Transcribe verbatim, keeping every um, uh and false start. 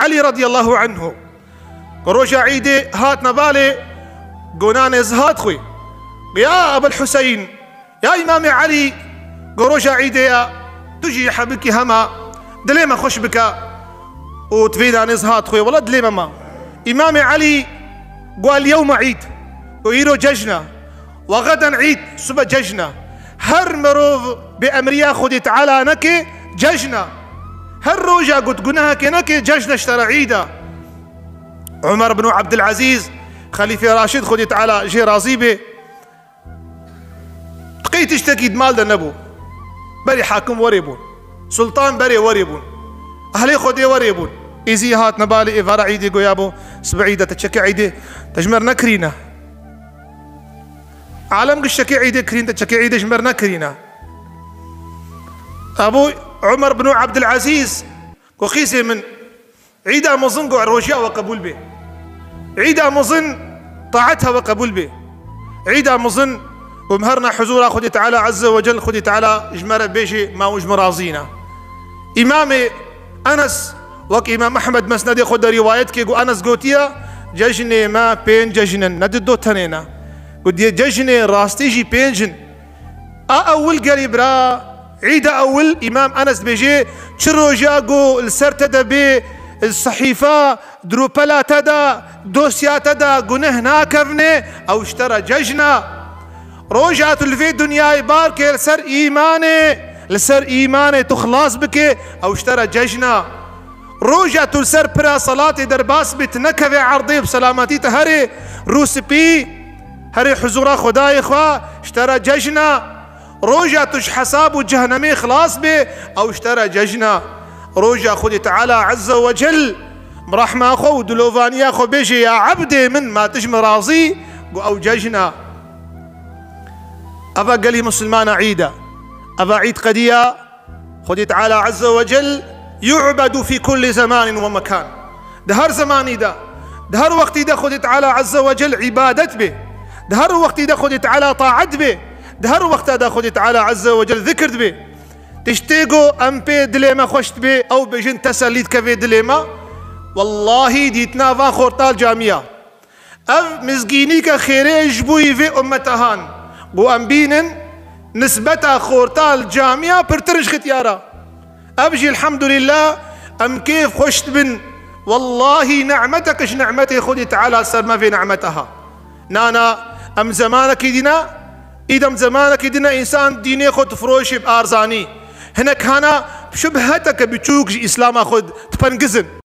Elî radiyallahu anhu. Ku roja Îdê hatine balê, got nanê zihat xwe. Ya Ebul Huseyn, ya Îmamê Elî, got roja Îdê ya, tu jî hebikî hema dilê me xweş bike û tu vê nanê zihat xwe. Wela dilê me ma. Îmamê Elî got, el yewme Îd. Got îro cejn e. Ve xeden Îd, sibe cejn e. Her mirov bê emriya Xwedê Teala neke, cejn e. Her roja got gunehekê neke, cejn e, ji te re Îd e. Umer bin Ebdilezîz, Xelîfê Raşid, Xwedê Teala jê razî be, qey tiştekî di mal de nebû. Berê hakim werê bûn. Sultan berê werê bûn. Ehlê Xwedê werê bûn. Êzî hatine balê êvara Îdê, goya bo, sibe Îd e, te çekê Îdê, te ji me re nekirîne. Alem giş çekê Îdê kirîn, te çekê Îdê ji me re nekirîne. Ebû Umer bin Ebdilezîz got, qîzê min, Îda mezin got rojiya we qebûl bê. Îda mezin taeta we qebûl bê. Îda mezin û em herine huzûra Xwedê Teala Azze ve Cel, Xwedê Teala ji me re bêjê, ma hûn ji min razî ne. Îmamê Enes, wek Îmam Ehmed Mesnedê xwe de rîwayet ke, got Enes gotiye, cejnê me pênc cejn in, ne di do tenê ne. Gotiye cejnê rastî jî pênc in. A ewil gerî bira, Îda ewil, Îmam Enes dibêje, çi roja ku li ser te de bê, li sehîfa, di rûpela te de, dosya te de guneh nakevne, ew ji te re cejn e. Roja tu li vê dinyayê bar ke li ser îmanê, li ser îmanê tu xilas bike, ew ji te re cejn e. Roja tu li ser pira selatê derbas bî, tu nekevê erdê, bi selametî tu herê rûspî, herê huzûra Xwedayê xwe, ji te re cejn e. Roja tu ji hesab û cehnemê xilas bê, ew ji te re cejn e. Roja Xwedê Teala Azze ve Cel bi rehma xwe û dilovaniya xwe bêje, ya ebdê min, ma tu ji min razî, got ew cejn e. Eva gelî misilmana Îd e. Eva Îd qediya Xwedê Teala Azze ve Cel yu'bedu fî kulli zemanin ve mekan. Di her zemanî de, di her wextî de Xwedê Teala Azze ve Cel îbadet bê. Di her wextî de Xwedê Teala taet bê. Di her wexta de Xwedê Teala Azze ve Cel zikir dibê. Tiştê ku em pê dilê me xweş dibê, ew bêjin tesellî dike vê dilê me. Wellahî dîtina van xortal camiya. Ev mizgînîke xêrê ji bo yî vê ummeta han. Ku em bînin, nisbeta xortal camiya pirtir ji xitiyara. Ev jî elhamdulillah em kêf xweş dibin. Wellahî nimetek ji nimetê Xwedê Teala ser me vê nimeta ha. Nana, em zemanekî dîne, îdem zemanekî dîne însan dînê xwe difiroşê bi arzanî. Hinek hana şubheteke biçûk ji Îslama xwe dipengizin.